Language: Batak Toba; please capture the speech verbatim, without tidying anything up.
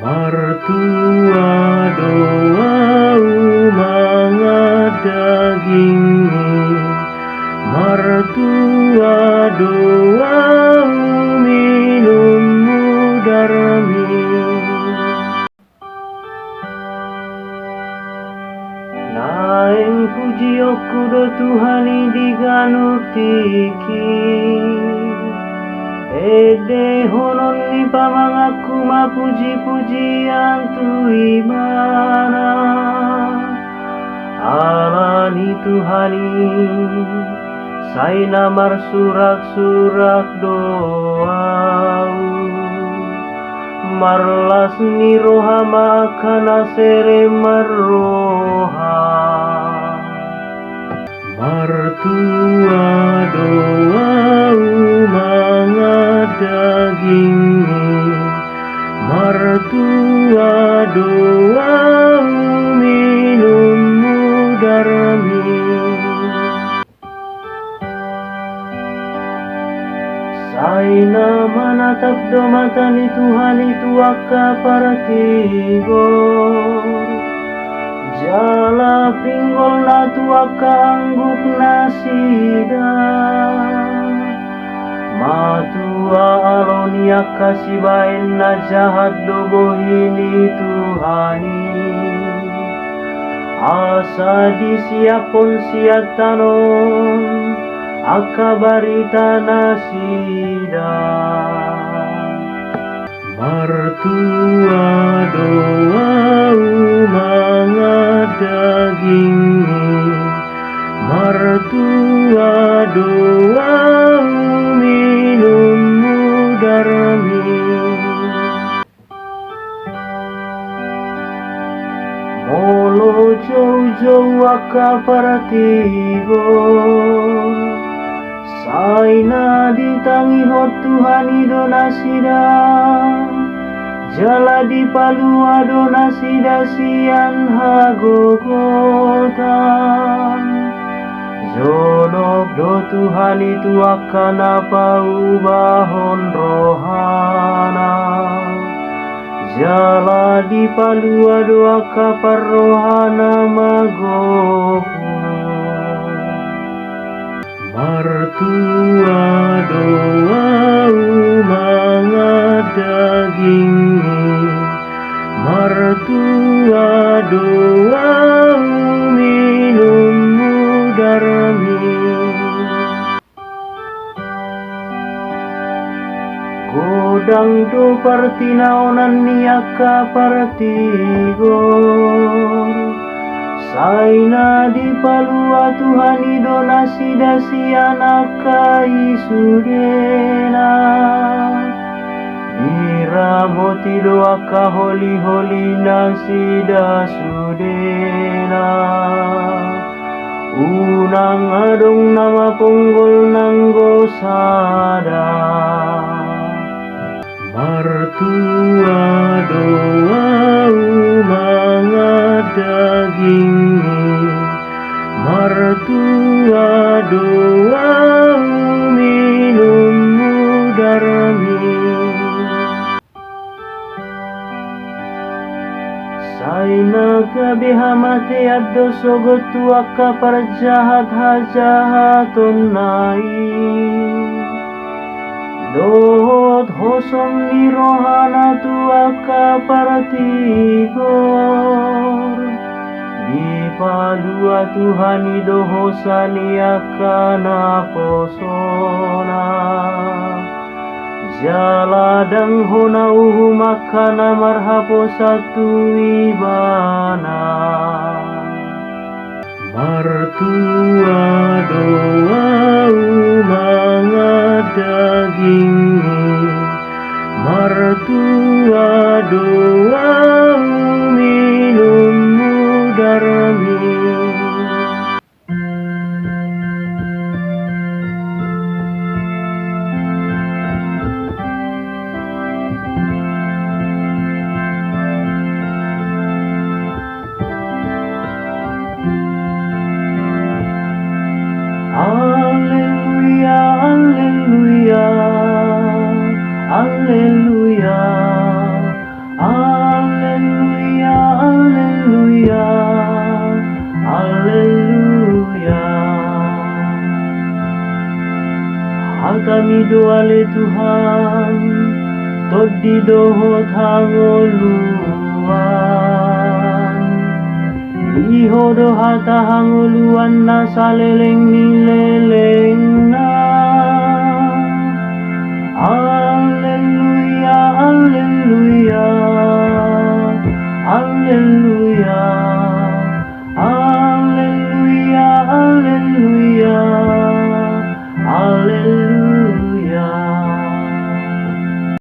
Martua do ahu mangan dagingmi, martua do ahu minum udarmi. Naeng pujionku do Tuhan i di ganup tingki. Endehonon ni pamanganku ma pujipujian tu Ibana. Ala ni Tuhan i, sai na marsuraksurak do ahu. Marlas ni roha ma angka na serep marroha. Martua do ahu mangan dagingmi, martua do ahu minum udarmi. Sai na manatap do mata ni Tuhan i tu angka partigor, jala pinggolna tu angka angguk nasida. Matua alo ni angka sibahen na jahat do bohi ni Tuhan i. Asa disiaphon sian tano on angka barita nasida. Martua do ahu mangan dagingmi, martua do ahu minum udarmi. Molo joujou angka partigor, sai na ditangihon Tuhan i do nasida, jala dipalua do nasida sian hagogotan. Jonok do Tuhan i tu angka na paubahon rohana, jala dipalua do angka parrohana magopu. Martua do ahu mangan dagingmi, martua do ahu minum udarmi. Godang do partinaonan ni angka partigor, sai na dipalua Tuhan i do nasida sian angka i sudena. Diramoti do angka holiholi nasida sudena. Unang adong na maponggol nanggo sada. Martua do ahu mangan dagingmi, martua do ahu minum udarmi. Sai na gabe hamatean do sogot tu angka parjahat hajahatonna i, dohot hosom ni rohana tu angka partigor. Dipalua Tuhan i do hosa ni angka naposona. Jala ndang hona uhum angka na marhaposan tu Ibana. Martua do ahu mangan dagingmi, martua do ahu minum udarmi. Alleluia, alleluia, alleluia. Tuhan, tondi dohot hangoluan. Di Ho do hata hangoluan na saleleng ni lelengna. Alleluia, alleluia, alleluia.